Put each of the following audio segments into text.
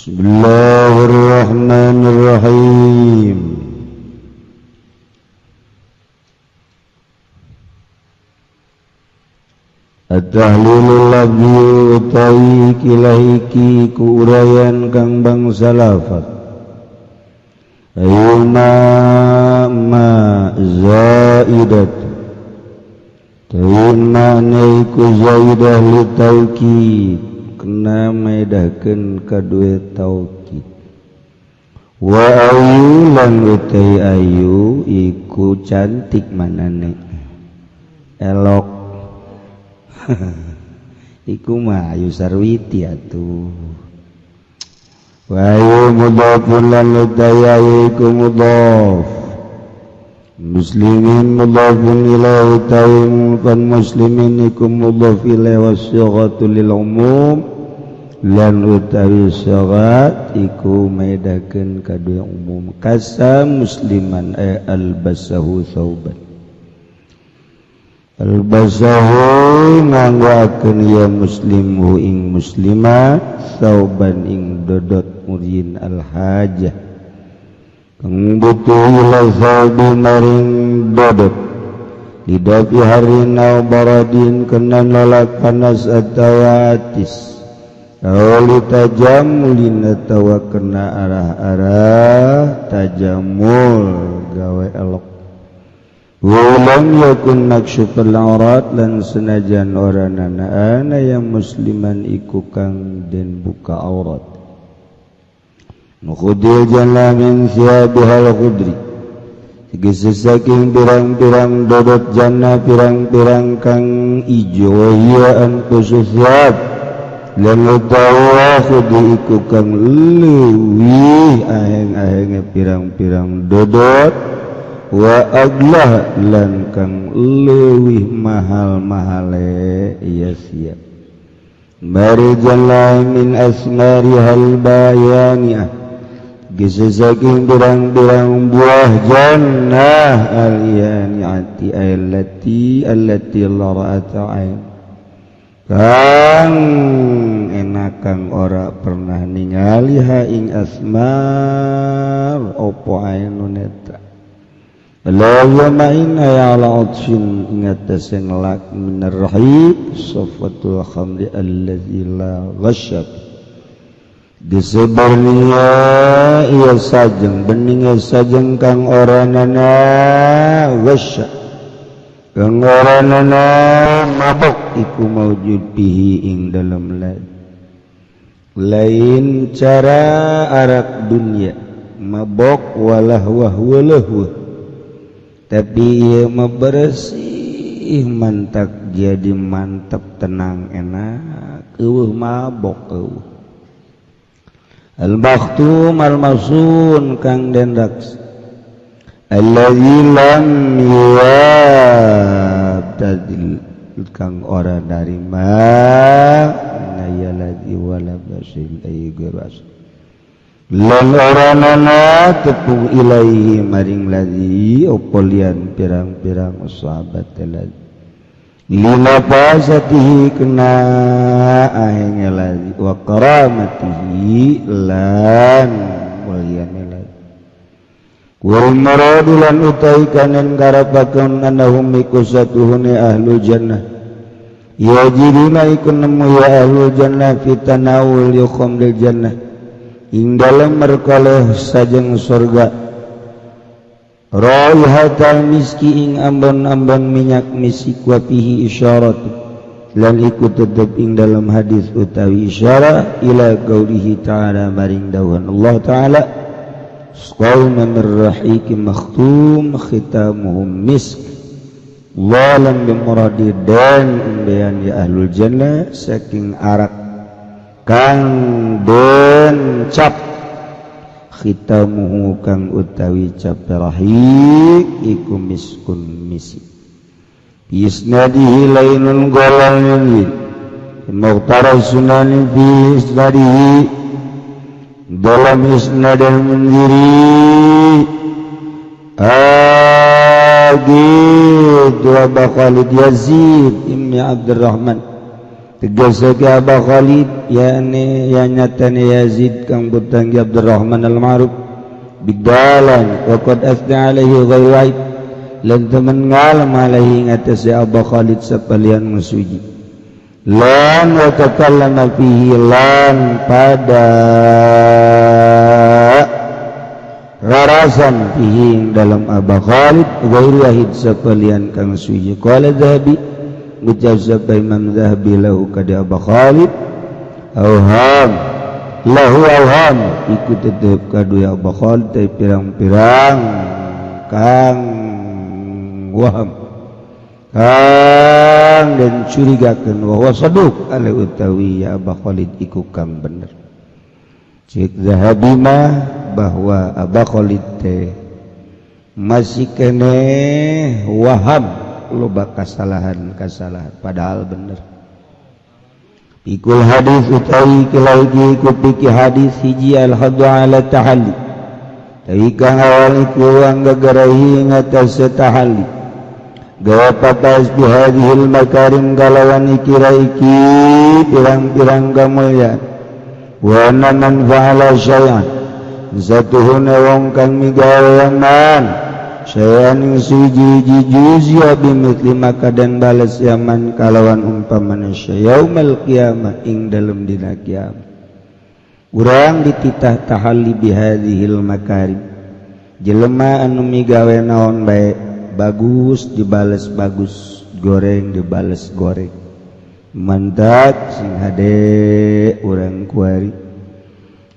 Bismillahirrahmanirrahim. At-tahlilul lafzi utawi kilah iki ku urayan kang bangsa lafaz. Ayyuma ma zaidat Tayma iku zaidah li taukid kena maedahkeun kadue taukid. Wa ayu lan utai ayu iku cantik manane elok. Iku mah ayu sarwiti atuh. Wa ayu mudhafun lan utai ayu iku mudhaf. Muslimin mudhafun ilaihi utawi kan muslimin iku mudhaf ilaihi wasighatu lil umum lan utawi sighat iku maedakeun kadue umum kasa musliman ay albasahu thauban albasahu nganggoakeun ya muslimu ing muslimat thauban ing dodot muryin alhajah kang butuh ila thaubi maring dodot lidafi harin aw baradin kena nolak panas atawa atis aw litajamulin atawa kena arah-arah tajamul gawe elok. Walam yakun maksyufal aurat lan senajan ora nana yang musliman iku kang den buka aurat. Nukhudil jannah min thiyabihal khudri tegese saking pirang-pirang dodot jannah pirang-pirang kang ijo wa an khususat lan utawa khudri iku kang leuwih aheng-ahenge pirang-pirang dodot wa aglah lan kang leuwih mahal-mahale iya siap marijan min asmarihal bayaniah geus saking pirang-pirang buah jannah aliyaniati allati allati la ra'ata ain kang enak kang ora pernah ningali ha ing asmar opo ainun eta la wa inna ya ala atshin ingat sing lak minar rahib safatul khamri allazi la ghasyab disebarnya iya sajeng beninge sajeng kang ora nana ghasya kang ora nana mabok iku maujud bihi ing dalem lain cara arak dunia mabok walah wah walah tapi ieu mah bersih mantak jadi mantep tenang enak eueuh mabok eueuh al makhtum al masun kang den raks allazi lam yabtadil kang ora narima na ladzi wala basil ay geras lan ora nana tepung ilaihi maring ladzi opo lian pirang-pirang sahabat ladzi lima fasatihi kena ahenge ladzi wa karamatihi lan mulyane ladzi wal maradu lan utai kanen karapakeun annahum iku satuhune ahlu jannah yajiduna iku nemu ya ahlu jannah fi tanawul yukhamril jannah ing dalem merkoleh sajeng surga raihatal miski ing ambon-ambon minyak misik wa fihi isyarat lan iku tetep ing dalam hadis utawi isyarah ila qaulihi ta'ala maring dawuhan Allah ta'ala qauman mir rahiqi makhtum khitamuhum misk walam bimuradi dan umbean ya ahlul jannah saking arak kang den cap khitamuhu kang utawi cap rahik iku miskun misik isnadihi lainun golal yun muqtara sunani fi isnadihi dalam isnad al-munziri agid wa Khalid Yazid ibn Abdurrahman Tegas ke Aba Khalid yakni ya nyatane Yazid kang butang Abdurrahman al-Ma'ruf bidalan wa qad asna alaihi ghairu wahid lan temen ngalam alaihi ngatas Aba Khalid sapalian musuji lan wa takallama fihi lan pada rarasan fihi dalam Aba Khalid ghairu wahid sapalian kang suji. Qala Zahabi ngucap sapa Imam Zahabi lahu kada Aba Khalid auham lahu auham iku tetep kadu ya Aba Khalid teh pirang-pirang kang waham kang dan curigakeun wa huwa saduq ale utawi ya Aba Khalid iku kang bener. Cik Zahabi mah bahwa Aba Khalid teh masih keneh waham loba kasalahan-kasalahan padahal bener. Pikul hadis utawi kilauki iku piki hadis hiji al-haddu ala tahalli tapi kang awal iku anggagarahi ngatas tahalli gawa papas bihadihil makarim kalawan ikira iki pirang-pirang kamulyaan wa anna man fa'ala syai'an satuhuna wong kang migawe man sayan suji juzya bimithli maka dan balas yaman kalawan umpamana yaumal qiyamah ing dalem dina kiamat. Urang dititah tahalli bihadzihil makarim jelema anu migawe naon bae bagus dibales bagus, goreng dibales goreng, mantap sing hade urang kuari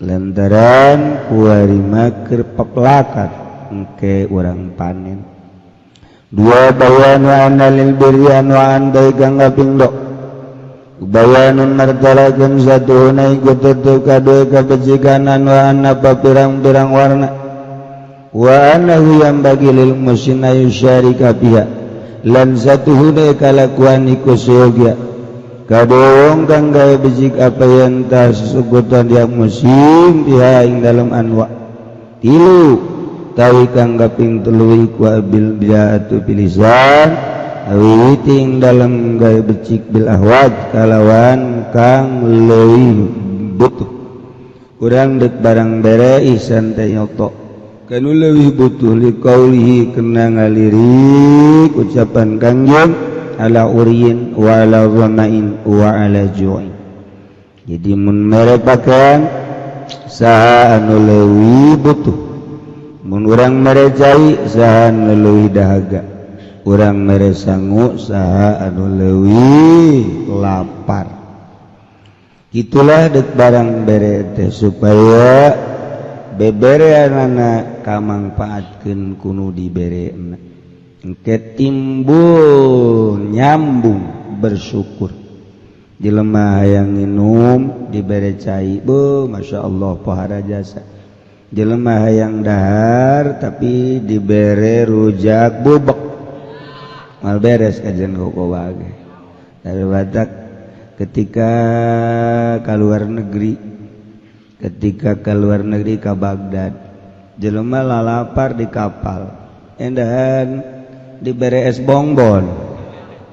lantaran kuari maker pepelakan engke urang panen. Dua bayanu anna lil birri anwa'an dagang kaping dok bayanun martalakeun satuhuna iku tetep kadue kabejikan anwa'an apa pirang-pirang warna wa annahu yanbaghi lil musina yusyarika biha lan satuhuna kalakuan iku seyogia kadue wong kang gawe becik apa yang tah susugutan dia musim biha ing dalem anwa. Tilu tawi kang kaping telu iku abil biatu pilisan awiting dalam gawe becik bil ahwaj kalawan kang leuwih butuh. Urang deuk barang bere ihsan teh nyoto kanu leuwih butuh liqaulihi kena ngalirik ucapan Kangjeng ala uriyin wa ala dhamain wa ala ju'in. Jadi mun mere pakaian saha anu leuwih butuh, mun urang mere cai saha anu leuwih dahaga, urang mere sangu saha anu leuwih lapar. Itulah deuk barang bere teh supaya bebereanana kamangpaatkeun kunu diberena engke timbul nyambung bersyukur. Jelema hayang nginum dibere cai, beuh Masya Allah pohara jasa. Jelema hayang dahar tapi dibere rujak bubek mal beres kajian koko wage. Dari batak ketika keluar negeri, ketika keluar negeri ke Baghdad, jelema lalapar di kapal, endahan dibere es bongbon,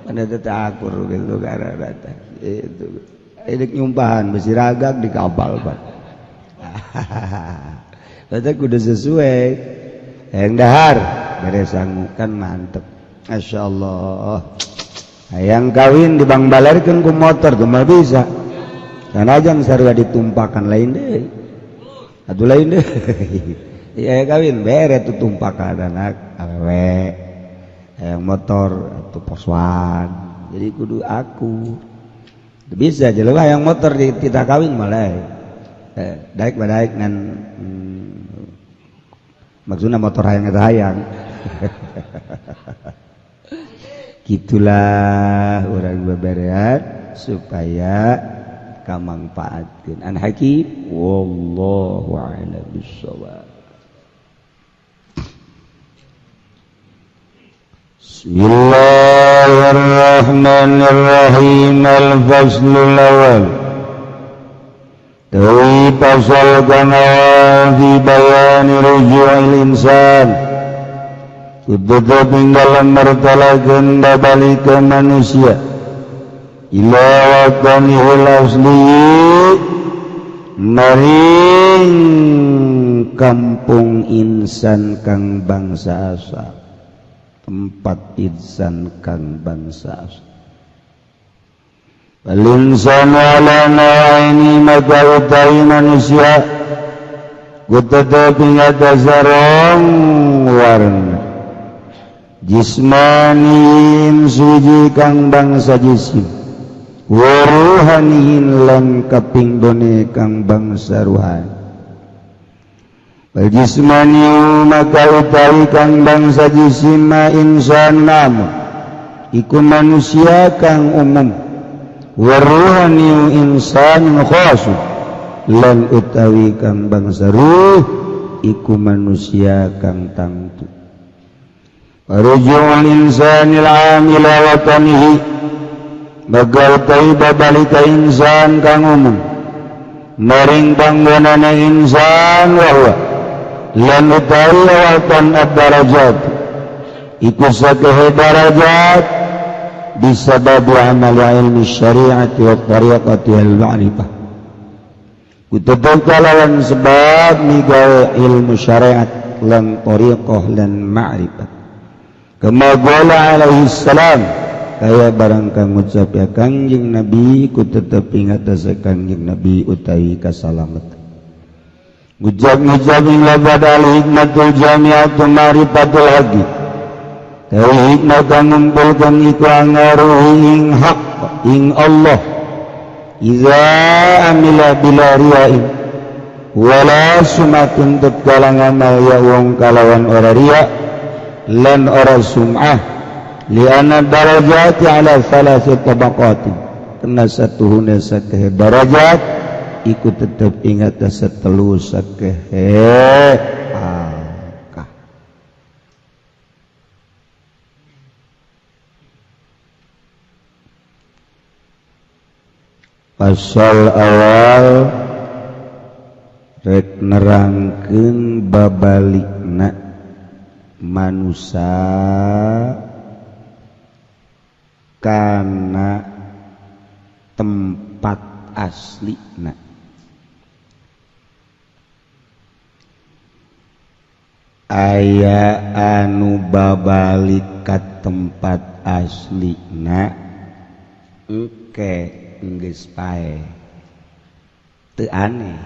pada tetap akur gitu karena datang itu ini nyumpahan besi ragak di kapal pak. Batak udah sesuai yang dahar beres sangu kan mantep Masya Allah. Yang kawin di bang balarkeun ku motor tuh mah bisa karena aja sarua ditumpakan lain deh atuh lain deh. Iya kawin bere tuh tumpakan anak awewe yang motor atau poswan jadi kudu aku bisa jelema yang motor di kita kawin malah daek badaek ngan maksudna motor hayang eta hayang. Gitulah urang beberean supaya kamangpaatkeun an hakim wallahu a'lam bissawab. Bismillahirrahmanirrahim. Al-faslul awal Tawi pasal kana fi bayani ruju'il insan Kudu ing dalam martalakeun babali ke manusia Ila watanihil asli maring kampung insan kang bangsa asal, tempat insan kang bangsa asal. Al-insanu ala nawaini maka utawi manusia kutetep ing atas rong warna jismanin suji kang bangsa jisim wa ruhanihin lan kaping done kang bangsa ruhani. Wal jismani maka utawi kang bangsa jisim ma insan namun iku manusia kang umum waruhani insan khasu lan utawi kang bangsa ruh iku manusia kang tangtu. Ruju'ul insanil 'am ila watanihi maka utawi babalika insan kang umum maring panggonane insan wa huwa lan utawi watan ad-darajat iku sakehe darajat bisabab amal ilmi syariati wa tariqati al ma'rifah kutetep kalawan sebab migawe ilmu syariat lan tariqah lan ma'rifah. Kama qala alaihi salam kaya barang kang ngucap ya Kangjeng Nabi kutetep ing atase Kangjeng Nabi utawi kasalametan. Ngucap-ngucap ing labad al hikmatul jami'atu ma'rifatul haqi hikmah kang ngumpulkeun iku angaruhi ing hak ing Allah iza amila bila riyain wala sumatun tatkala ngamal ya wong kalawan ora riya lan ora sum'ah li'anna darajati ala thalathi tabaqati kena satuhuna sakehe darajat iku tetep ing atas telu sakehe. Pasal awal rek nerangkeun babalikna manusa kana tempat aslina. Aya anu babalik ka tempat aslina engke geus pae teu aneh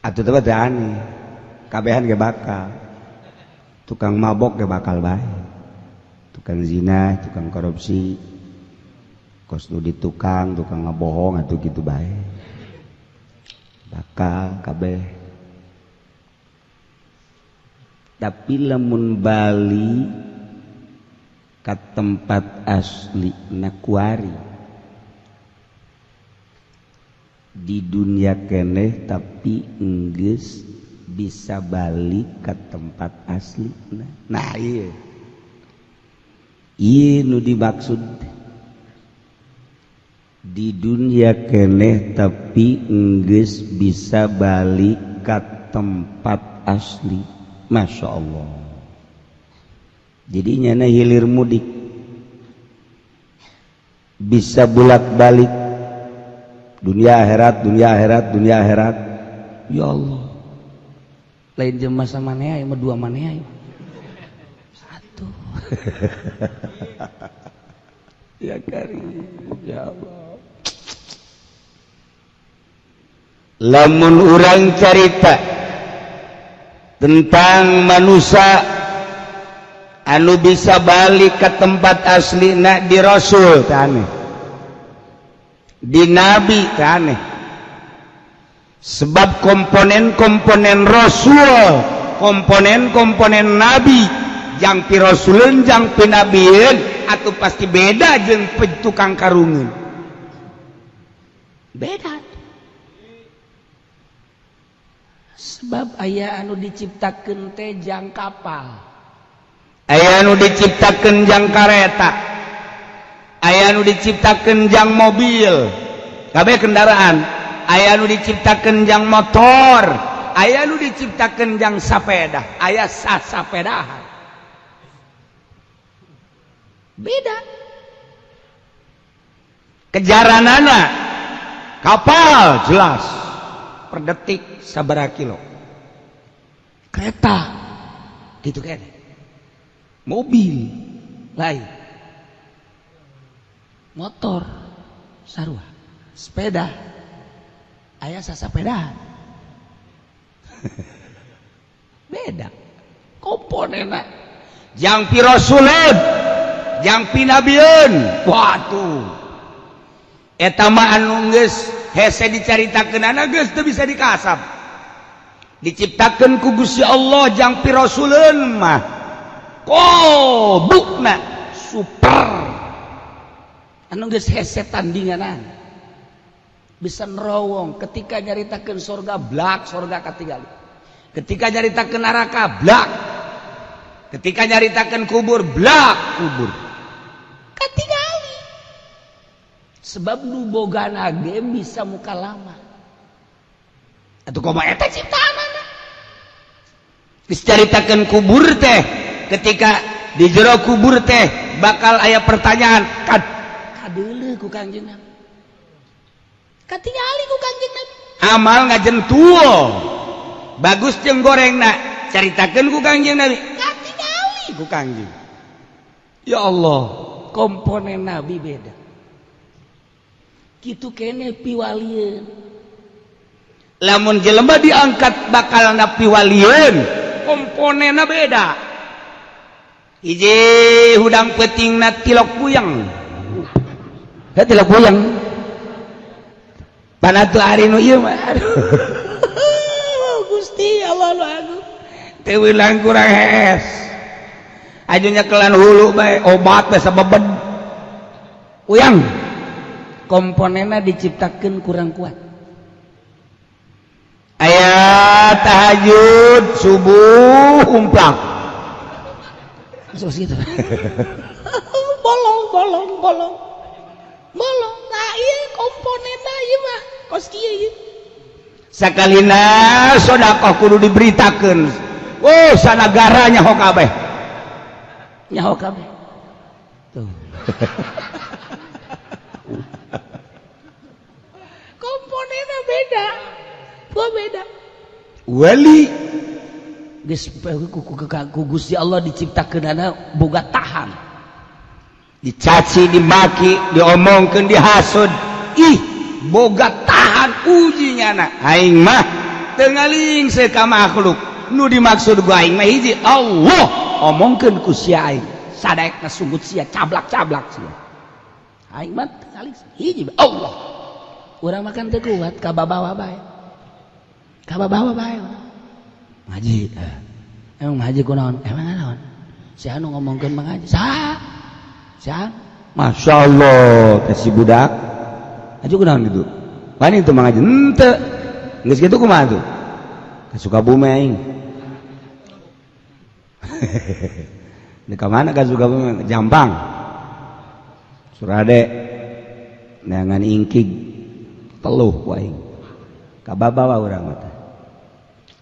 atuh teh teu aneh kabehan ge bakal tukang mabok ge bakal bae tukang zina tukang korupsi kos nu di tukang tukang ngabohong atuh kitu bae bakal kabeh. Tapi lamun bali ka tempat asli nakuari di dunia keneh tapi enggeus bisa balik ke tempat asli. Nah iya iya nu dimaksud di dunia keneh tapi enggeus bisa balik ke tempat asli. Masya Allah. Jadi nyana hilir mudik bisa bolak-balik dunia akhirat, dunia akhirat, dunia akhirat. Ya Allah. Lain jelema samanea ieu mah dua manea ieu. Satu. Ya karim, ya Allah. Lamun urang carita tentang manusia anu bisa balik ke tempat asli nak di Rasul teh aneh, di Nabi teh aneh. Sebab komponen-komponen Rasul, komponen-komponen Nabi, jang pi Rasulun, jang pi Nabiin, atau pasti beda jeung tukang karungun. Beda. Sebab aya anu diciptakeun teh jang kapal, aya anu diciptakeun jang kareta, aya anu diciptakeun jang mobil, kabeh kendaraan, aya anu diciptakeun jang motor, aya anu diciptakeun jang sapeda, aya sasapedahan. Beda. Kejaranana kapal jelas per detik sabaraha kilo, kereta gitu kan, mobil lain, motor sarua, sepeda aya sasapedaan beda komponenna. Jang pirasuleun, jang pinabieun, waduh, eta mah anu geus hese dicaritakeunana geus teu bisa dikasap. Diciptakeun ku Gusti Allah jang pirasuleun mah kobukna super, anu geus hese tandinganan bisa nerowong. Ketika nyaritakeun sorga, blak sorga katingali. Ketika nyaritakeun neraka, blak. Ketika nyaritakeun kubur, blak kubur katingali. Sebab nu bogana ge bisa muka lama atuh, komo eta ciptaanana. Geus caritakeun kubur teh, ketika di jero kubur teh bakal aya pertanyaan, kad kadeuleu ku Kangjeng Nabi, katingali ku Kangjeng Nabi. Amal ngajentuo bagus jeung gorengna, caritakeun ku Kangjeng Nabi, katingali ku Kangjeng. Ya Allah, komponen Nabi beda. Kitu kene piwalieun. Lamun jelema diangkat bakal na piwalieun, komponenna beda. Hiji hudang peutingna tilok puyeng. Heh, tilok puyeng. Panatu ari nu ieu mah, aduh. Gusti Allah nu agung. Teu ulang kurang hees. Aju nyekelan hulu bae obat bae sabebed. Uyang. Komponenna diciptakeun kurang kuat. Aya tahajud subuh umplak. Terus gitu. Bolong bolong bolong. Bolong. Nah, ieu komponenna ieu mah kos kieu ieu. Sakalina sedekah kudu diberitakeun. Oh, sanagara nyaho kabeh. Nyaho kabeh. Tuh. Komponenna beda. Gua beda. Wali geus ku Gusti Allah diciptakeunana boga tahan. Dicaci, dimaki, diomongkeun, dihasud. Ih, boga tahan uji nyana. Aing mah teu ngalingse ka makhluk. Nu dimaksud gua aing mah hiji, Allah. Omongkeun ku sia aing. Sadaekna sunggut sia, cablak-cablak sia. Aing mah teu ngalingse hiji, Allah. Urang makan teu kuat ka babawa bae. Ka babawa bae. Ngaji. Emang ngaji kunaon? Emang naon? Si anu ngomongkeun mengaji. Saha? Saha? Masya Allah, kasih budak. Aju kunaon gitu? Wani itu mengaji. Henteu. Geus kitu kumaha tuh? Ka Sukabumi aing. Di ka mana ka Sukabumi? Jampang. Surade. Neangan ingkig. Teluh ku aing. Kababawa urang mah teh.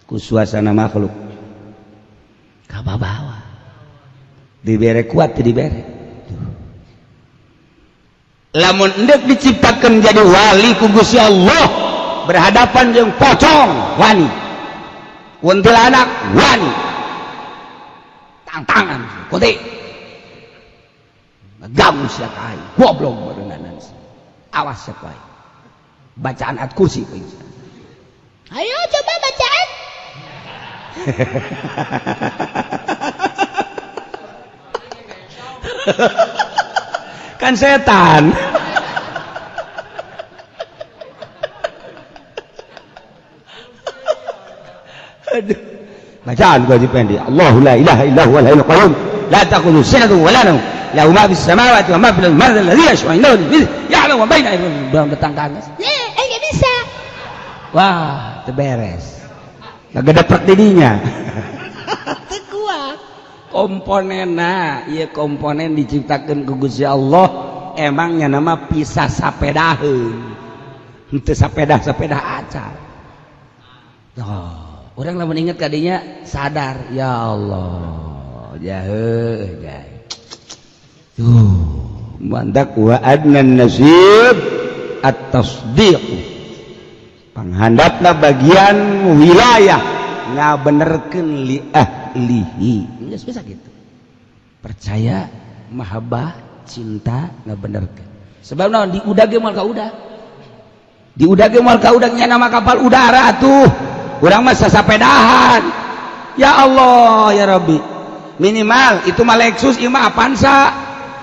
Ku suasana makhluk. Kababawa. Dibere kuat teu dibere. Lamun endek diciptakan jadi wali ku Gusti Allah, berhadapan jeung pocong wani, kuntilanak wani, tantangan kunti ngeganggu sia ka aing, goblok beuneunan, awas sia ku aing, bacaan ayat kursi ku aing. Ayo coba bacaan. Kan setan. Aduh. Bacaan gua Haji Pendi. Allahu la ilaha illa huwal hayyul qayyum. La ta'khudhuhu sinatun wa la nawm. Lahu ma fis samawati wa ma fil ardi. Man dzal ladzi yashfa'u 'indahu illa bi'idznihi. Ya'lamu ma baina aydihim. Belum datang ka atas. Nggak bisa. Wah, teu beres. Kagedepek didinya. Teu kuat. Komponenna, ieu komponen diciptakeun ku Gusti Allah, emangnya nama pisah sapedaheun. Henteu sapeda-sapeda acan. Oh, urang lamun inget kadinya sadar, ya Allah, jahe, jahe. Tuh, mantak wa adnan nasib. at-tasdiq. Panghandapna bagian wilayah ngabenerkeun li ahlihi. Geus bisa gitu. Percaya, mahabbah, cinta ngabenerkeun. Sebab naon di udag ge moal ka udag. Di udag ge moal ka udag nya nama kapal udara atuh. Urang mah sasapedahan. Ya Allah ya Rabbi. Minimal itu mah Lexus, ieu mah Avanza.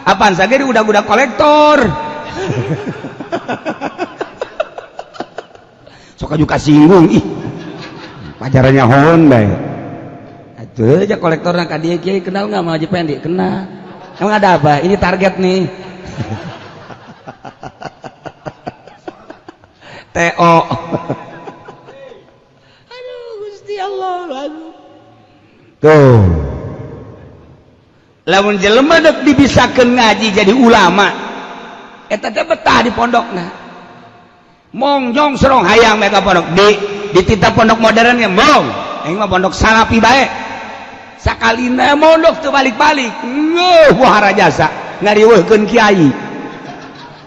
Avanza ge di udag-udag kolektor. Sok aju kasinggung ih. Pajarannya hon bae. Atuh aja kolektorna ka dieu kiai kenal enggak sama Haji Pendi? Kenal. Emang ada apa? Ini target nih. TO. Aduh Gusti Allah, aduh. Tuh. Lamun jelema dek dibisakeun ngaji jadi ulama. Eta teh betah di pondokna. Mongjong serong hayang mereka pondok di titah pondok modern ya mong. Aing mah pondok salafi bae. Sakalina mondok teu balik-balik. Ngeuh wahara jasa ngariweuhkeun kiai.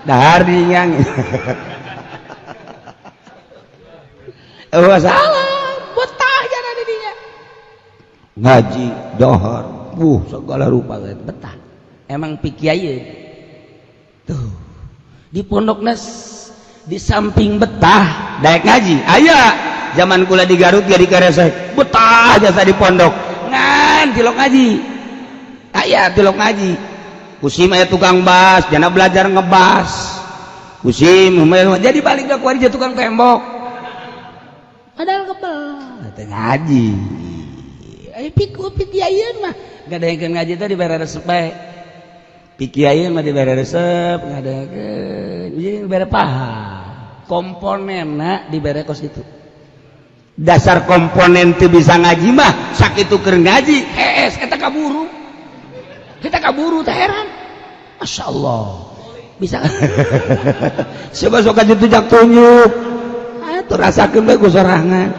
Dahar dinyang. Salah, betah jana di dinya. Ngaji, dahar, segala rupa betah. Emang pikiai tuh di pondok nes di samping betah daek ngaji. Aya zaman kula di Garut ya di Karesek betah jasa di pondok ngan tilok ngaji. Aya tilok ngaji. Kusim aya tukang bas, jana belajar ngebas. Kusim jadi balik ke kuari tukang tembok. Padahal kebel teu ngaji. Ai piku pikiaieun mah ngadengkeun ngaji teh dibere resep bae. Pikiaieun mah dibere resep ngadengkeun ieu bere paham. Komponenna dibere kos kitu. Dasar komponen teu bisa ngaji mah sakitu keur ngaji hees eta kaburu. Kita kaburu teh heran. Masyaallah. Bisa. Coba sok aja tujak tunjuk. Rasakeun bae ku sorangan.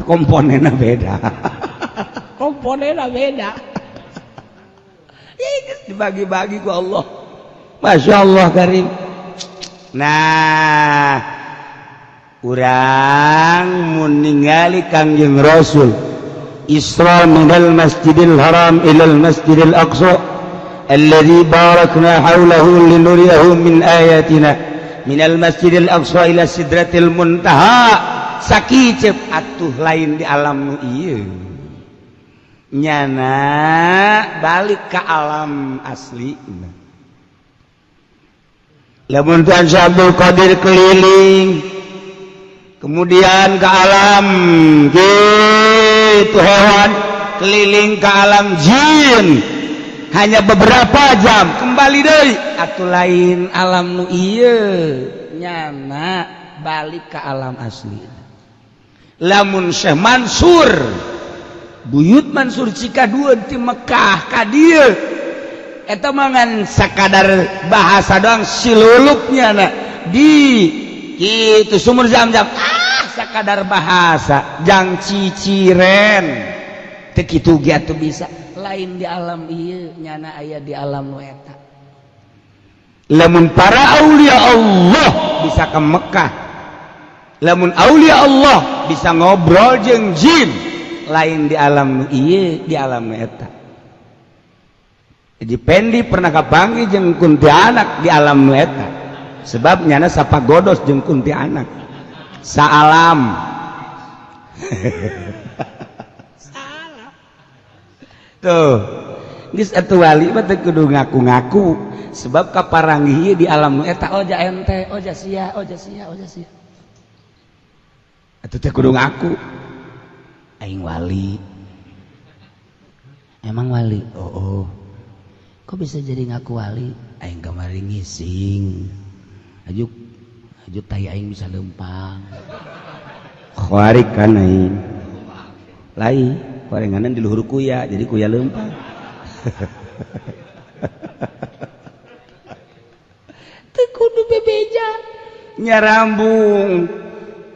Komponenna beda. Komponenna beda. Ih, dibagi-bagi ku Allah. Masya Allah karim. Nah, urang mun ningali Kangjeng Rasul Isra minal Masjidil Haram ilal Masjidil Aqsa alladzi barakna haulahu linuriyahu min ayatina minal Masjidil Aqsa ila Sidratil Muntaha. Sakicep atuh lain di alam nu ieu nyana balik ke alam asli. Lamun Tuhan Syekh Abdul Qadir keliling kemudian ke alam gitu hewan, keliling ke alam jin hanya beberapa jam kembali deui atuh lain alam nu ieu nyana balik ke alam asli. Lamun Syekh Mansur Buyut Mansur Cikadueun ti Mekah ka dieu eta mah ngan sakadar bahasa doang siluluknya na di kitu sumur Zam-Zam sakadar bahasa jang ciciren teu kitu ge atuh bisa lain di alam ieu nyana aya di alam nu eta. Lamun para aulia Allah bisa ke Mekah, lamun aulia Allah bisa ngobrol jeung jin, lain di alam nu ieu di alam nu eta. Jadi Pendi pernah kapanggih jeung kuntianak di alam nu eta, sebab nyana sapa godos jeung kuntianak saalam. Salam. Tuh geus atuh wali mah teu kudu ngaku-ngaku sebab kaparanggih di alam nu eta oja ente, oja sia, oja sia, oja sia. Atuh teu kudu ngaku aing wali. Emang wali? Oh, oh. Kok bisa jadi ngaku wali? Aing kamari ngising. Ajuk ajuk tai aing bisa lempang. Khawarik kan aing. Lain, korenganan di luhur kuya, jadi kuya lempang. Teu kudu bebeja. Nyarambung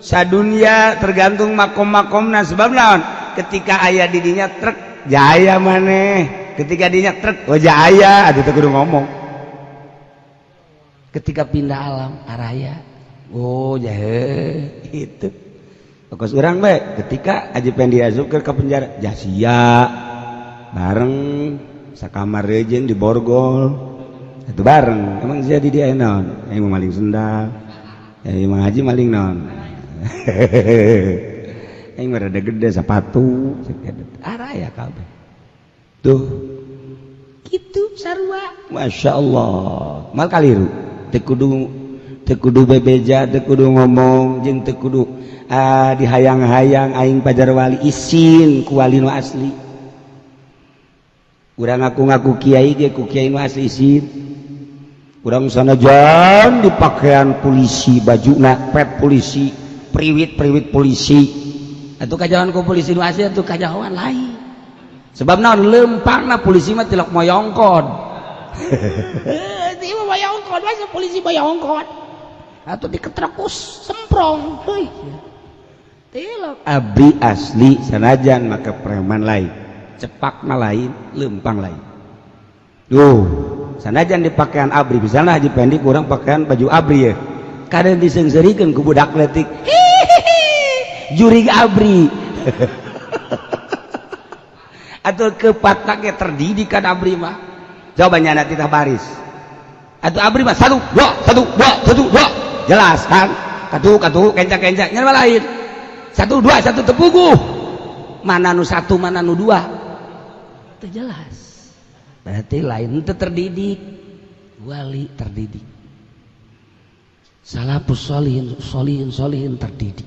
sadunia tergantung makom-makomna sebab naon? Ketika aya di dinya truk jaya maneh, ketika dinya truk oh jaya atuh teu kudu ngomong. Ketika pindah alam araya. Oh jahe itu. Kos urang bae ketika Haji Pendi asup ke penjara jasia bareng sakamar jeung di borgol. Itu bareng. Emang jadi dia naon? Aing maling sendal. Aing mah haji maling naon? Aing mah rada gede sepatu. Araya kabeh. Tuh. Kitu sarua. Masya Allah. Mal kaliru. Teu kudu bebeja, teu kudu ngomong, jeung teu kudu dihayang-hayang aing pajar wali isin ku wali nu asli. Urang ngaku-ngaku kiai ge ku kiai nu asli isin. Urang sanajan dipakaian polisi, bajuna pet polisi, priwit-priwit polisi. Atuh kajawan ku polisi nu asli atuh kajawan lain. Sebab naon lempangna polisi mah tilok moyongkon. Ieu mah moyongkon, masa polisi moyongkon. Atau diketrekus semprong heuy. Tilok abdi asli sanajan maka preman lain, cepakna lain, lempang lain. Duh, sanajan dipakaian abri, misalnya Haji Pendi kurang pakaian baju abri ya. Kadang diseungseurikeun ku budak leutik. Hihihi, jurig abri. Atau kepataknya terdidik kan abri mah. Coba nyana titah baris. Atau abri mah 1 2 1 2 1 2. Jelas kan? Katu katu kencang-kencang nyana lain. 1 2 1 tepuguh. Mana nu 1 mana nu 2? Teu jelas. Berarti lain teu terdidik. Wali terdidik. Salafus sholihin sholihin sholihin terdidik.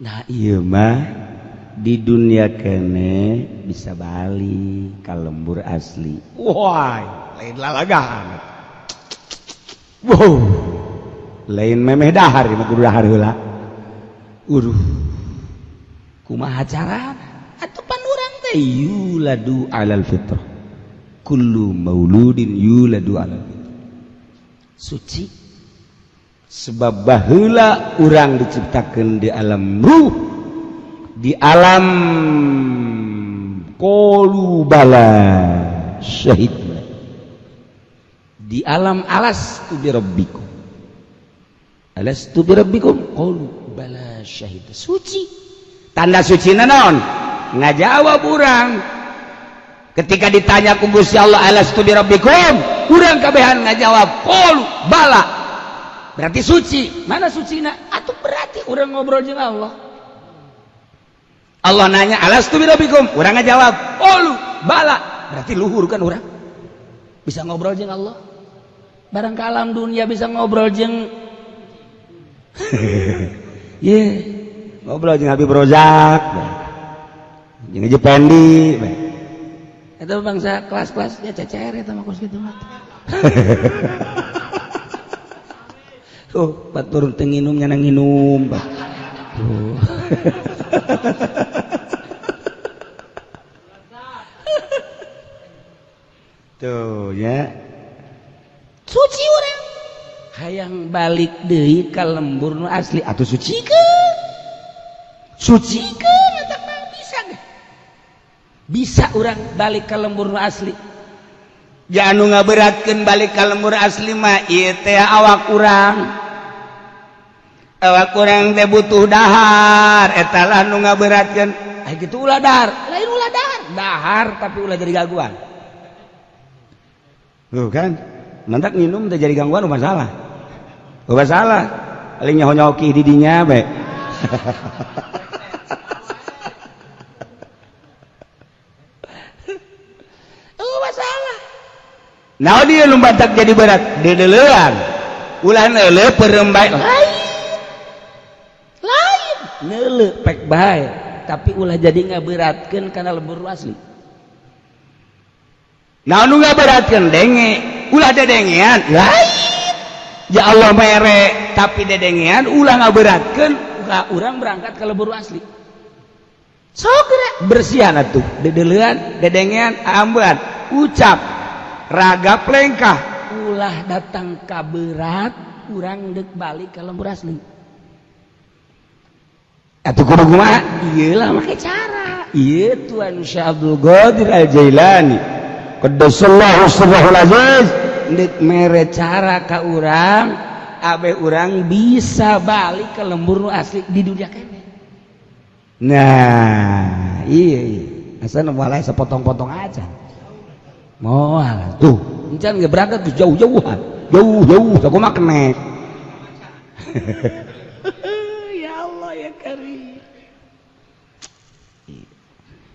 Nah ieu mah di dunia kene bisa balik ka lembur asli. Wah, lain lalagan. Wow. Lain memeh dahar mah kudu dahar heula. Uduh. Kumaha carana? Atuh pan urang teh yuladu alal fitrah. Kullu mauludin yuladu alal fitrah. Suci. Sebab baheula urang diciptakeun di alam ruh, di alam qalu bala syahidna, di alam alastu bi rabbikum, alastu bi rabbikum qalu bala syahid. Suci. Tanda suci naon? Ngajawab urang ketika ditanya ku Gusti Allah alastu bi rabbikum, urang kabehan ngajawab qalu bala. Berarti suci. Mana sucina? Atuh berarti urang ngobrol jeung Allah. Allah nanya alastu bi rabbikum, urang ngajawab qalu bala. Berarti luhur kan urang bisa ngobrol jeung Allah. Barang ke alam dunia bisa ngobrol jeung ye, ngobrol jeung Habib Rozak, jeung Haji Pendi. Eta bangsa kelas-kelasnya cecer eta mah kos kitu mah. Oh, batur teu nginum nya nginum. Tuh. Tuh ya. Suci urang. Hayang balik deui ka lembur nu asli atuh sucikeun. Sucikeun eta mah bisa ge. Bisa urang balik ka lembur nu asli. Ja anu ngaberatkeun balik ka lembur asli mah ieu teh awak urang. Awak urang teh butuh dahar, eta lah nu ngaberatkeun. Ah kitu ulah dahar, lain ulah dahar, dahar tapi ulah jadi gangguan. Tuh kan, mantak minum teh jadi gangguan ulah salah. Ulah salah. Paling nyaho-nyahoki di dinya bae. Ulah salah. Naon dia nu batak jadi berat? Dedeleuan. Ulah neuleuh peureum bae. Lain. Lain. Neuleuh pek bae, tapi ulah jadi ngaberatkeun kana lembur asli. Naon nu ngaberatkeun denge, ulah dedengean. Lain. Ya Allah mere, tapi dedengean ulah ngaberatkeun ka urang berangkat ke lembur asli. Sok bersihan atuh, dedeleuan, dedengean, ambean, ucap ragap lengkah, ulah datang ka berat, urang deuk balik ka lembur asli. Atuh kudu kumaha? Ieu lah make cara. Ieu Tuan Syekh Abdul Qadir Al Jailani qaddasallahu sirrahul aziz deuk mere cara ka urang Abe urang bisa balik ke lembur nu asli di dunia kene. Nah, iya. Asal walai sepotong-potong aja. Moal tuh, encan ge berangkat tuh jauh-jauhan. Jauh-jauh, aku mah kenek. Ya Allah ya Karim.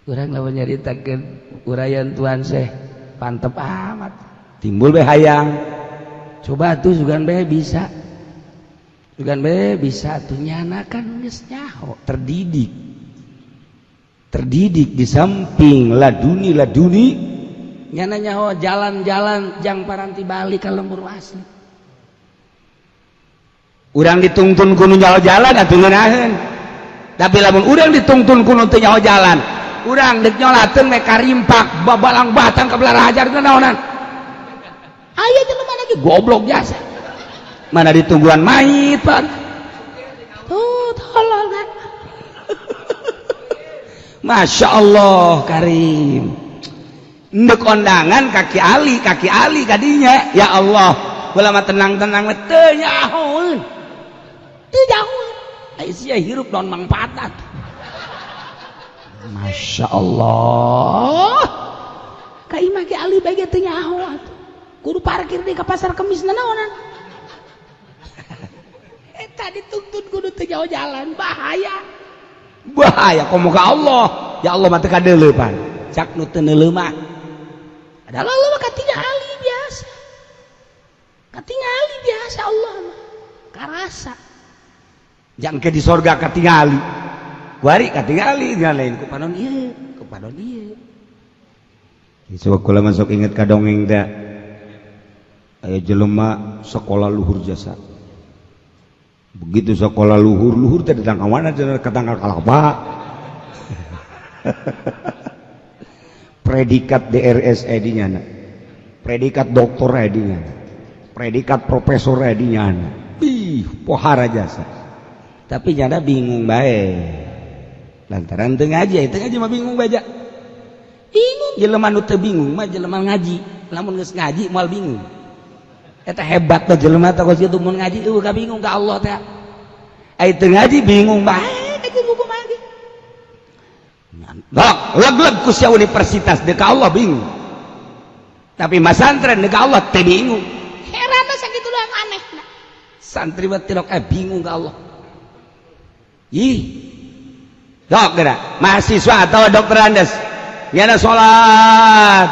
Urang lamun nyaritakeun uraian Tuan Syekh pantep amat. Timbul be hayang. Coba tuh sugan be bisa. Sugan be bisa tuh nyana kan geus nyaho, terdidik. Terdidik di samping laduni laduni nyana nyaho jalan-jalan jang paranti balik ka lembur asli. Urang ditungtun kudu nyaho jalan atuh ngeunaheun. Tapi lamun urang ditungtun kudu teu nyaho jalan, urang deuk nyolateun we karimpak babalang batang ka belara hajar teh naonan. Aya jelema lagi goblok jasa. Mana ditungguan mayit, Pak. Tuh tolol kan. Masya Allah Karim. Ndek kondangan kaki ali kadinya. Ya Allah, kula mah tenang-tenang teu nyahoeun. Teu nyahoeun. Ai sia hirup naon mangfaatna. Masya Allah. Ka imah ge ali bae ge teu nyaho atuh. Kudu parkir di ka pasar Kemis naonan. Eta dituntun kudu teu nyaho jalan, bahaya. Bahaya komo ka Allah. Ya Allah mah teu kadeuleupan. Cak nu teu neuleuh mah. Adalah Allah mah katingali biasa. Katingali biasa Allah mah. Karasa. Jangke di sorga katingali. Kuari katingali lain ku panon ieu, ku panon ieu. Coba kula masuk inget ka dongeng teh. Aya jelema sekolah luhur jasa. Begitu sekolah luhur, luhur teh datang ka mana? Ka tangkal kalapa. Predikat DRS edinya, predikat doktor edinya, predikat profesor edinya. Ih, pohara jasa. Tapi nyana bingung bae. Lantaran teu ngaji, teu ngaji mah bingung bae. Bingung jelema nu teu bingung mah jelema ngaji. Lamun geus ngaji moal bingung. Eta hebat teh jelema teh kos kitu mun ngaji eueuh ka bingung ka Allah teh. Ai teu ngaji bingung bae kajeun hukum lagi. Log, leg-leg ku sia universitas deuk ka Allah bingung. Tapi masantren deuk ka Allah teu bingung. Heran sakitu doang aneh. Santri mah tilok bingung ka Allah. Ih. Dok geura, mahasiswa atau dokter andes. Nyana salat.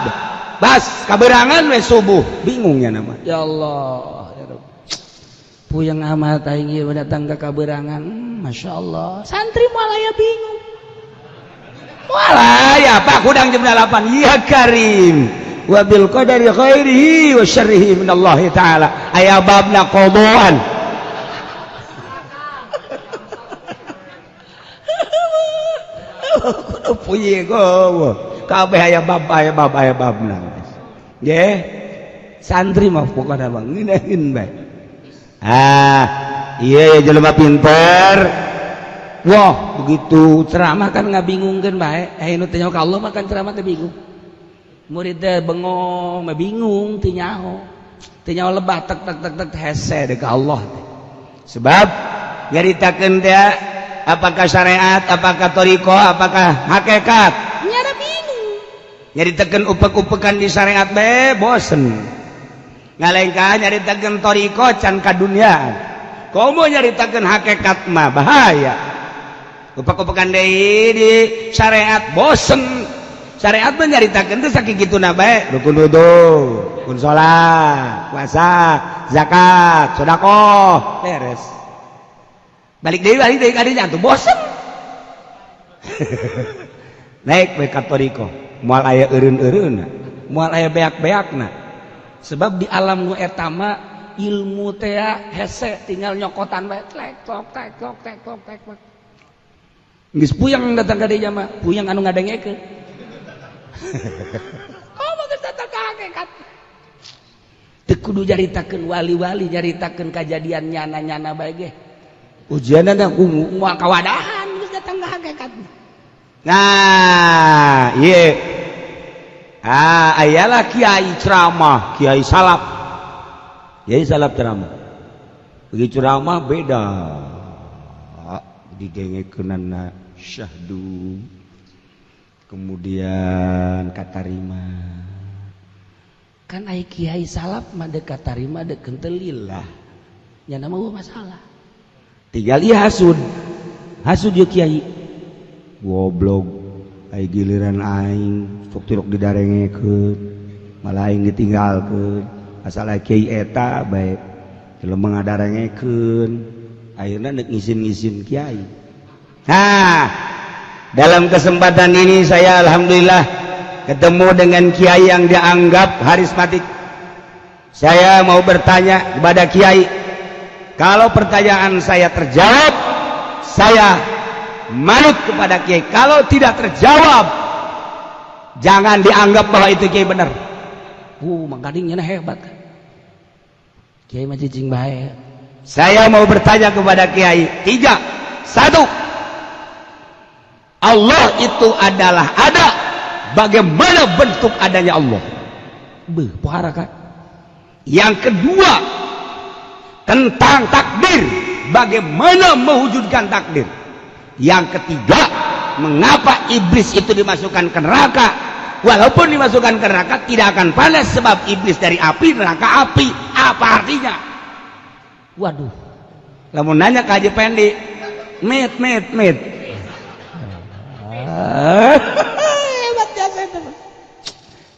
Bas kaberangan we subuh, bingung nya nama. Ya Allah, ya Rabb. Puyeng amat aing ieu datang ka kaberangan. Masya Allah. Santri moal aya bingung. Moal aya Pak hudang jam 8. Ya Karim. Wa bil qadari khairihi wa syarrihi minallahi taala. Aya babna qadaan. Kudu puyeng kabeh aya bab aya bab aya babna. Nggih. Santri mah pokona mah ngeunaheun bae. Ah, iya ya jelema pinter. Wah, begitu ceramah kan ngabingungkeun bae. Nu teu nyaho ka Allah mah kan ceramah teh bingung. Murid teh bengong, mah bingung teu nyaho. Teu nyaho lebah tek tek tek tek hese deuk ka Allah teh. Sebab nyaritakeun teh apakah syariat, apakah thariqah, apakah hakikat? Nyara bingung. Nyaritakeun upek-upekan di syariat bae bosen. Ngalengkah nyaritakeun thariqah can ka dunia. Komo nyaritakeun hakikat mah bahaya. Upek-upekan deui di syariat bosen. Syariat mah nyaritakeun teh sakituna bae, rukun wudu, rukun salat, puasa, zakat, sedekah, beres. Balik deui kadinya tuh bosen. Naik we ka thariqah, moal aya eureun-eureunna, moal aya beak-beakna. Sebab di alam nu eta mah ilmu teh hese tinggal nyokotan bae tlek tlok tek tlok tek tlok tek. Geus puyeng datang ka dinya mah, puyeng anu ngadengekeun. Oh, geus datang ka hakikat. Teu kudu nyaritakeun wali-wali, nyaritakeun kajadian nyana-nyana bae ge. Ujianna kumu moal kawadahan geus datang ka hakikat. Nah, ieu. Ah, ayalah kiai ceramah, kiai salaf. Kiai salaf ceramah. Begitu ceramah beda, didengekeunana syahdu, kemudian katarima. Kan ai kiai salaf mah deuk katarima deuk henteu lillah. Nya nama masalah. Tinggal ieu hasud. Hasud ieu kiai. Goblok, ai giliran aing sok tirok didarengekeun, malah aing ditinggalkeun. Asal ai kiai eta bae jelema ngadarengekeun, akhirna deuk ngisin-ngisin kiai. Nah, dalam kesempatan ini saya alhamdulillah ketemu dengan kiai yang dianggap harismatik. Saya mau bertanya kepada kiai. Kalau pertanyaan saya terjawab, saya manut kepada kiai. Kalau tidak terjawab, jangan dianggap bahwa itu kiai benar. Mang Gading hebat kan. Kiai mah cicing bae. Saya mau bertanya kepada kiai. 3, 1. Allah itu adalah ada. Bagaimana bentuk adanya Allah? Beuh, pohara kan. Yang kedua, tentang takdir. Bagaimana mewujudkan takdir? Yang ketiga, mengapa iblis itu dimasukkan ke neraka? Walaupun dimasukkan ke neraka tidak akan panas sebab iblis dari api, neraka api. Apa artinya? Waduh. Lamun nanya ke Haji Pendi, mit mit mit. Hebat jasa itu.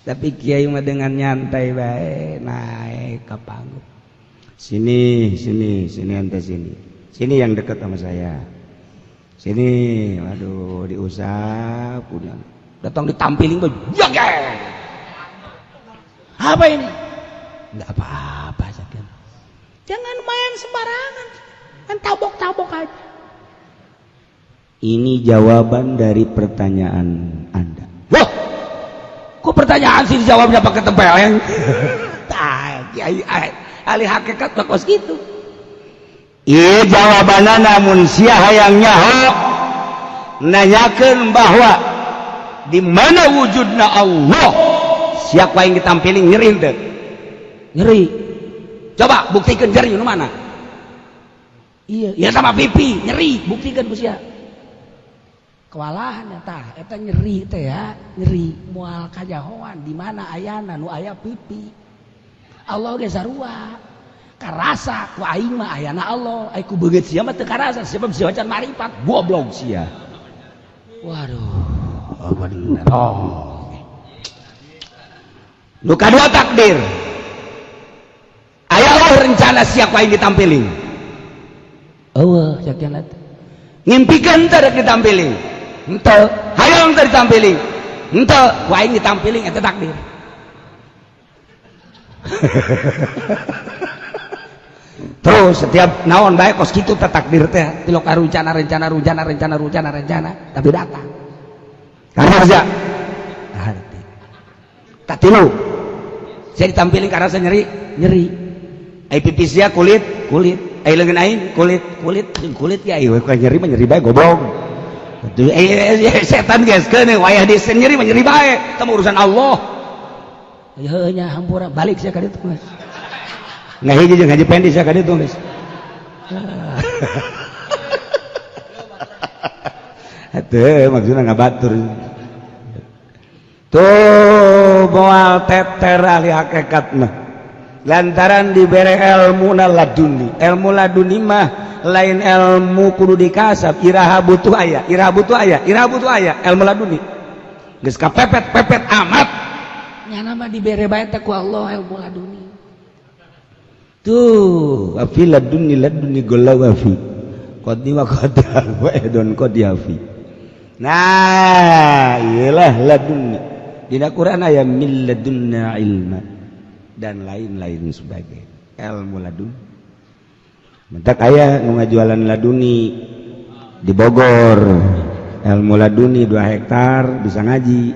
Tapi kiai mah dengan nyantai bae naik ke panggung. Sini, sini, sini ente sini. Sini yang dekat sama saya. Sini, waduh diusap punya. Datang ditampiling tuh. Apa ini? Enggak apa-apa sakit. Jangan main sembarangan. Kan tabok-tabok aja. Ini jawaban dari pertanyaan Anda. Wah, kok pertanyaan sih dijawabnya pakai tempeleng? Tah, kiai ahli hakikat mah kos gitu. Iya jawabannya namun sia hayang nyaho nanyakeun bahwa di mana wujudna Allah, siapa yang ditampilin nyeri teu? Nyeri. Coba buktikan nyeri nu mana? Iya, ya sama pipi, nyeri, buktikan ku sia. Kewalahan ya tah, eta nyeri teh ya, nyeri moal kajahoan di mana ayana nu aya pipi. Allah ge sarua. Karasa ku aing mah ayana Allah, ai ku beungeut sia mah teu karasa sebab sia can marifat, goblok sia. Waduh, oh bener. Oh. Nu kadua takdir. Aya Allah rencana siapa yang ditampilin. Eueuh sakian teh. Ngimpikan teh rek ditampilin. Henteu, Hayang teh ditampilin. Henteu, ku aing ditampilin eta takdir. Terus setiap naon bae kos kitu teh takdir teh. Tilok rencana rencana rencana rencana rencana rencana tapi datang. Karena harti. Tak tilu. Saya ditampilin karena saya nyeri, nyeri. Ai pipi sia kulit, kulit. Ai leungeun aing kulit, kulit, kulit ya ieu nyeri mah nyeri bae goblok. Atuh setan geus keun wayah di nyeri mah nyeri bae, eta mah urusan Allah. Heuh nya hampura balik sia ka ditu geus. Ngahiji jeung Haji Pendi sia ka ditu geus. Atuh maksudna ngabatur. Tuh moal teter ahli hakikat mah. Lantaran dibere ilmu laduni. Ilmu laduni mah lain ilmu kudu dikasab, iraha butuh aya, iraha butuh aya, iraha butuh aya, ilmu laduni. Geus kapepet-pepet amat. Nyana mah dibere bae teh ku Allah ilmu laduni. Tuh, afi laduni laduni golawafi. Qad wa qad wa edon qad yafi. Nah, iyalah laduni. Dina Quran aya min ladunna ilma dan lain-lain sebagainya. Ilmu laduni. Mentak aya nu ngajualan laduni di Bogor. Ilmu laduni 2 hektar bisa ngaji.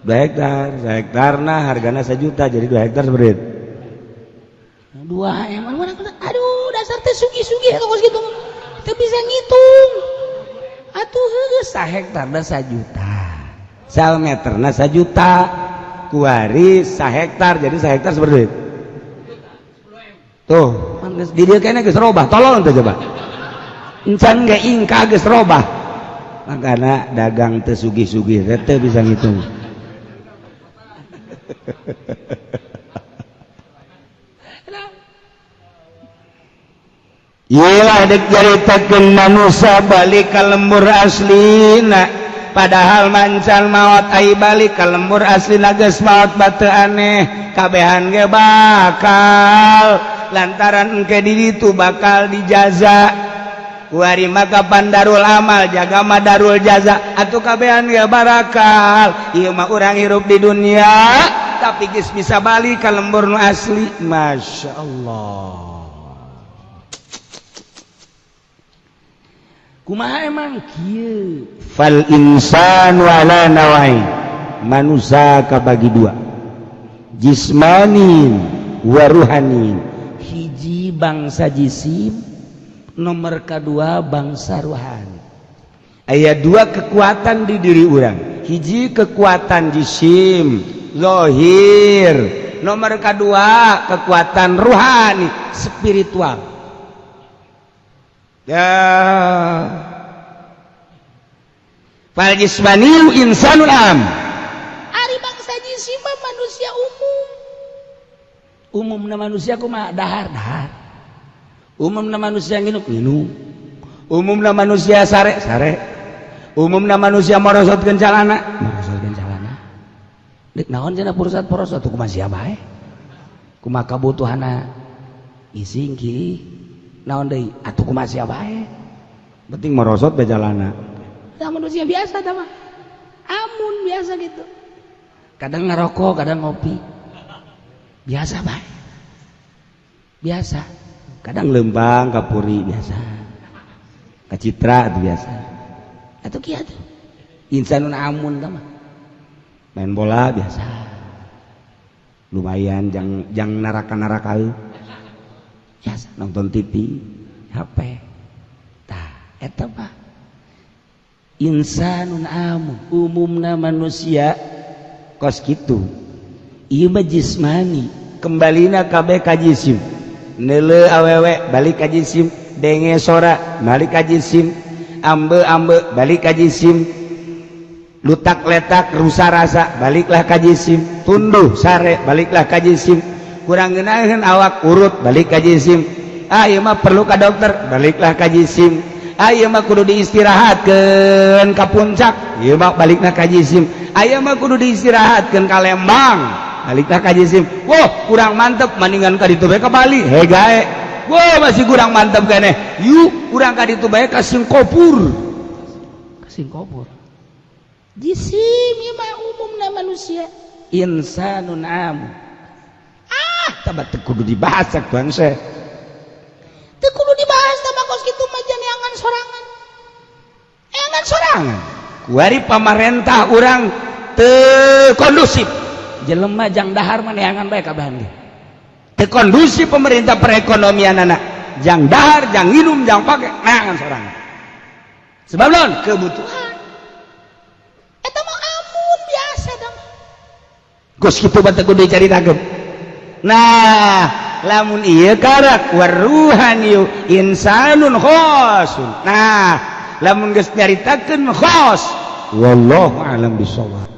2 hektar, 1 hektar nah hargana 1 juta jadi 2 hektar seberit. 2 M aduh dasar teh sugi-sugi eta kos kitu. Teu bisa ngitung. Atuh heueuh 1 hektar da 1 juta. 1 meterna 1 juta. Kuari 1 hektar jadi 1 hektar seberit. Tuh, man Geus di dieu kene geus robah, tolong teh coba. Encan ge ingka geus robah. Makana dagang teu sugih-sugih teh bisa ngitung. Iyalah dek caritakeun manusia balik ka lembur aslina, padahal mancan maot ai balik ka lembur aslina geus maot batu aneh kabehan ge bakal lantaran engke di ditu bakal dijaza kuari maka pandarul amal jaga madarul jaza atuh kabehan ge barakal ieu mah urang hirup di dunia tapi geus bisa balik ka lembur nu asli. Masya Allah. Kumaha emang kieu fal insanu ala nawai, manusia kabagi dua, jismanin wa ruhanin. Hiji bangsa jisim, nomor kedua bangsa ruhani. Aya dua kekuatan di diri urang, hiji kekuatan jisim zahir, nomor kedua kekuatan ruhani spiritual. Ya fal jismaniyu insanul am, ari bangsa jisim mah manusia umum. Umumna manusia kumaha? Dahar dahar. Umumna manusia nginuk nginuk. Umumna manusia sare sare. Umumna manusia morosotkeun calana, morosotkeun calana. Deuk naon cenah pursat porosot kumaha sia bae? Kumaha kabutuhanna ising ki naon deui atuh kumaha sia bae? Penting merosot be jalana. Da manusia biasa tah mah. Amun biasa gitu. Kadang ngerokok, kadang ngopi. Biasa bae. Biasa. Kadang lembang kapuri biasa. Kacitra itu biasa. Atuh kieu atuh. Insanun amun tah mah. Main bola biasa. Lumayan jang naraka-naraka. Biasa nonton TV, HP. Tah, eta mah insanun amun, umumna manusia kos kitu. Ieu mah jismani, kembalina kabeh ka jisim. Neuleu awewe balik ka jisim, denge sora balik ka jisim, ambe-ambe balik ka jisim, lutak letak rusa rasa baliklah ka jisim, tunduh sare baliklah ka jisim, kurang ngeunaheun awak urut balik ka jisim. Ah ieu mah perlu ka dokter baliklah ka jisim. Ah ieu mah kudu diistirahatkeun ka puncak, ieu mah balikna ka jisim. Ah ieu mah kudu diistirahatkeun ka Lembang, baliklah ka jisim. Wah kurang mantep mendingan ka ditu bae ka Bali hegae. Wah masih kurang mantep keneh, yuk kurang ka ditu bae ka Singkopur. Ka Singkopur jisim ieu mah umumna manusia insanun am. Ah tabat teu kudu dibahas cak bangsa. Teu kudu dibahas tah mah kos kitu mah janeangan sorangan. Eangan sorangan. Kuari pamarentah urang teu kondusif. Jelema jang dahar mah neangan bae kabehan ge. Teu kondusif pemerintah perekonomianana. Jang dahar, jang nginum, jang pake neangan sorangan. Sebab naon? Kebutuhan. Eta mah amun biasa dah mah. Kos kitu mah teu kudu dicaritakeun. Nah, lamun ieu karak waruhaniyu insanun khosun. Nah, lamun geus nyaritakeun khos, wallahu alam bisawab.